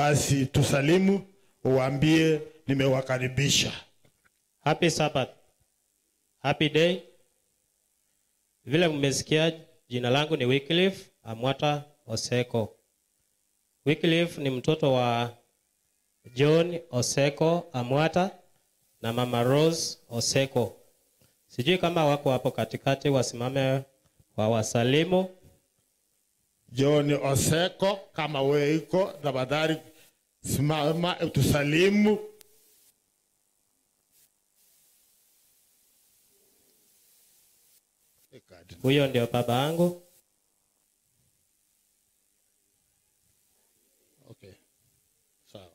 Basi tusalimu, uambie nimewakaribisha. Happy Sabbath. Happy day. Vile mmesikia, jina langu ni Wycliffe Amwata Oseko. Wycliffe ni mtoto wa John Oseko Amwata na Mama Rose Oseko. Sijui kama wako hapo katikati, wasimame wa wasalimu. John Oseko, kama wewe iko tafadhali simama tusalimu. Huyo ndio baba yangu. Okay. Sawa.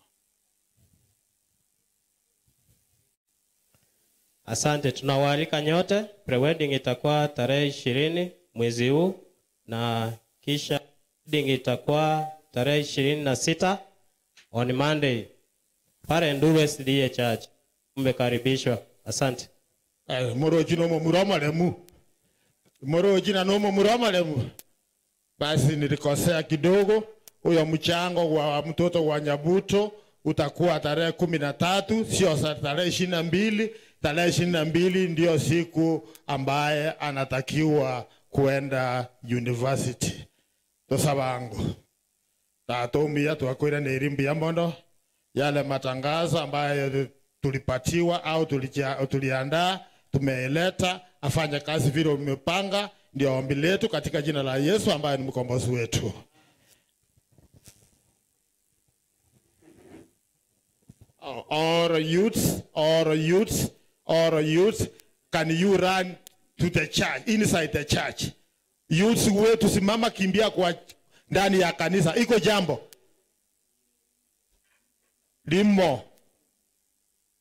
Asante, tunawaalika nyote. Pre-wedding itakuwa tarehe 20 mwezi huu na kisha wedding itakuwa tarehe 26 on Monday. Pale Nduru SDA Church. Mmekaribishwa. Asante. Moroji no muramalemu. Moroji na nomo muramalemu. Basi nilikosea kidogo. Huyo mchango wa mtoto wa Nyabuto utakuwa tarehe 13, sio tarehe 22. Tarehe 22 ndio siku ambaye anatakiwa kuenda university. Tosabango. Tatomia tuakwenda na irimbi ya mbondo. Yale matangazo ambayo tulipatiwa au tuliandaa, tumeeleta, afanye kazi vile umepanga, ndio ombi letu katika jina la Yesu ambaye ni mkombozi wetu. All youths, all youths, all youths, can you run to the church, inside the church? Youths wetu simama, kimbia kwa ndani ya kanisa. Iko jambo. Limo,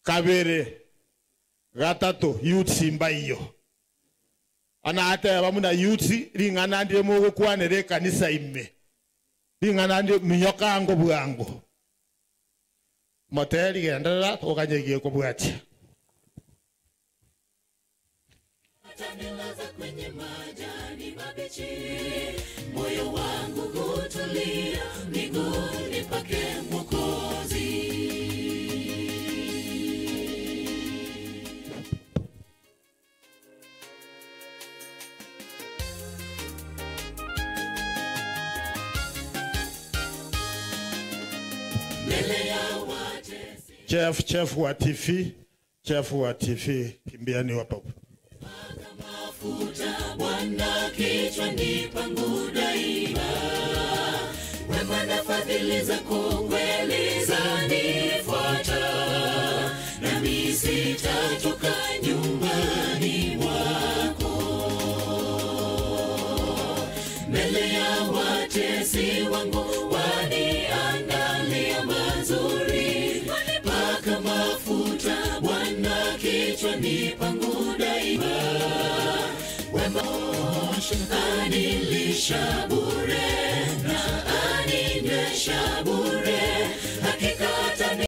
kabere, gatatu, youths imba iyo. Ana ate bamuna youths ringana ndire mugukwanire kanisa ime. Ringana ndire minyoka ngo bwango. Moteri gendera ukanyegie kubwatia. Atanilaza kwenye majani mabichi, moyo wangu hutulia miguuni pake Mwokozi. Chef wa TV, chef wa TV, kimbiani wapo. Mafuta Bwana kichwani pangu daima, wema na fadhili zako kweli zanifuata, nami sitatoka nyumbani mwako. Mbele ya watesi wangu waniandalia mazuri, wanipaka mafuta Bwana kichwani pangu daima. Wema anilisha bure na aninywesha bure.